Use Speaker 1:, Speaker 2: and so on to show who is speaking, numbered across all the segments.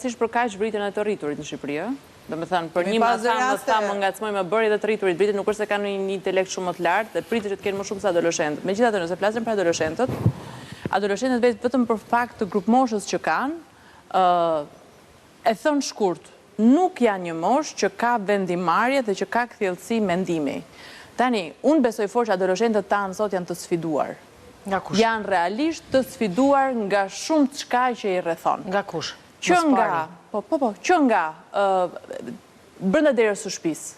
Speaker 1: Siç për kaq vriten edhe të rriturit në Shqipëri, ë? Domethënë, për një më tha, më tha, më ngacmoi, më bëri edhe të rriturit vriten, nuk është se kanë një intelekt shumë më të lartë dhe pritet që të kenë më shumë se adoleshentët. Megjithatë, nëse flasim për adoleshentët, adoleshentët vetë vetëm për fakt të grupmoshës që kanë, ë e thënë shkurt, nuk janë një moshë që ka vendimmarrje dhe që ka kthjelltësi mendimi. Tani, unë besoj fort që adoleshentët tanë sot janë të sfiduar.
Speaker 2: Nga kush?
Speaker 1: Janë realisht të sfiduar nga shumëçka që i rrethon.
Speaker 2: Nga kush?
Speaker 1: Që nga, po, po, po, që nga brenda derës së shtëpisë.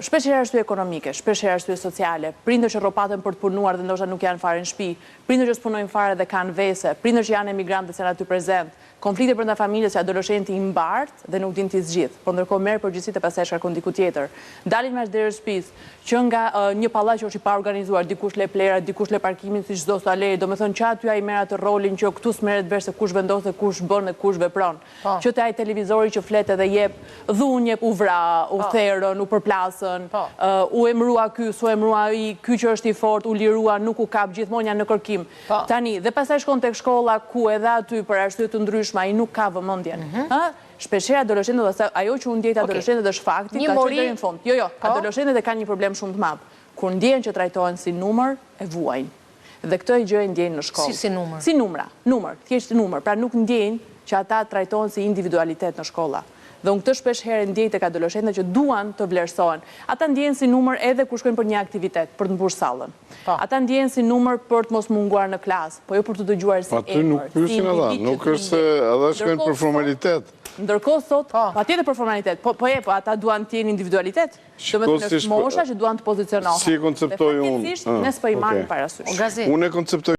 Speaker 1: Shpesh herë arsye ekonomike, shpesh herë arsye sociale, prindër që rropaten për të punuar dhe ndoshta nuk janë fare në shtëpi, prindër që s'punojnë fare dhe kanë vese, prindër që janë emigrantë dhe s'janë aty prezent, Konflikte brenda familjes që adoleshenti i mbart dhe nuk din t'i zgjidhë, por ndërkohë merr përgjegjësitë e pastaj e shkarkon diku tjetër. Dalin jashtë derës së shtëpisë, që nga një pallat që është i paorganizuar, dikush le plehrat, dikush le parkimin siç do s'ta lejë, domethënë që aty ai merr atë rolin që këtu s'merret vesh se kush vendos e kush bën e kush vepron. Që te ai televizori që flet edhe jep dhunë, jep u vra, u therën, u përplasën, u emërua ky, s'u emërua ai, ky që është i fortë u lirua, nuk u kap, gjithmonë janë në kërkim. Tani, dhe pastaj shkon tek shkolla ku edhe aty për arsye të ndryshme ai nuk ka vëmendjen. Ë? Shpeshherë adoleshentët ose ajo që unë ndjej te adoleshentët është fakti, ta çoj deri në fund. Jo, jo, adoleshentët e kanë një problem shumë të madh. Kur ndjehen që trajtohen si numër, e vuajnë. Dhe këtë gjë e ndjejnë në shkollë.
Speaker 2: Si si numër?
Speaker 1: Si numra, numër, thjesht numër. Pra nuk ndjejnë që ata trajtohen si individualitet në shkolla. Dhe unë këtë shpesh herë e ndjej tek adoleshentët që duan të vlerësohen. Ata ndjehen si numër edhe kur shkojnë për një aktivitet, për të mbushur sallën.
Speaker 2: Po.
Speaker 1: Ata ndjehen si numër për të mos munguar në klasë, po jo për t'u dëgjuar si
Speaker 3: Po aty nuk
Speaker 1: emër, si
Speaker 3: pyesin ata,
Speaker 1: individ që
Speaker 3: nuk
Speaker 1: të
Speaker 3: është se
Speaker 1: njihet.
Speaker 3: ata shkojnë
Speaker 1: Ndërkohë
Speaker 3: për
Speaker 1: sot,
Speaker 3: formalitet.
Speaker 1: ndërkohë sot,
Speaker 2: Po.
Speaker 1: patjetër për formalitet, po po e, po ata duan të jenë individualitet.
Speaker 3: Shiko
Speaker 1: Domethënë
Speaker 3: si
Speaker 1: është mosha që duan të
Speaker 3: si e
Speaker 1: pozicionohen. Dhe
Speaker 3: konceptoj unë.
Speaker 1: fatkeqësisht
Speaker 3: Ë,
Speaker 1: ne s'po i marrim
Speaker 3: okay.
Speaker 1: parasysh.
Speaker 2: O Gazi.
Speaker 3: Unë e konceptoj.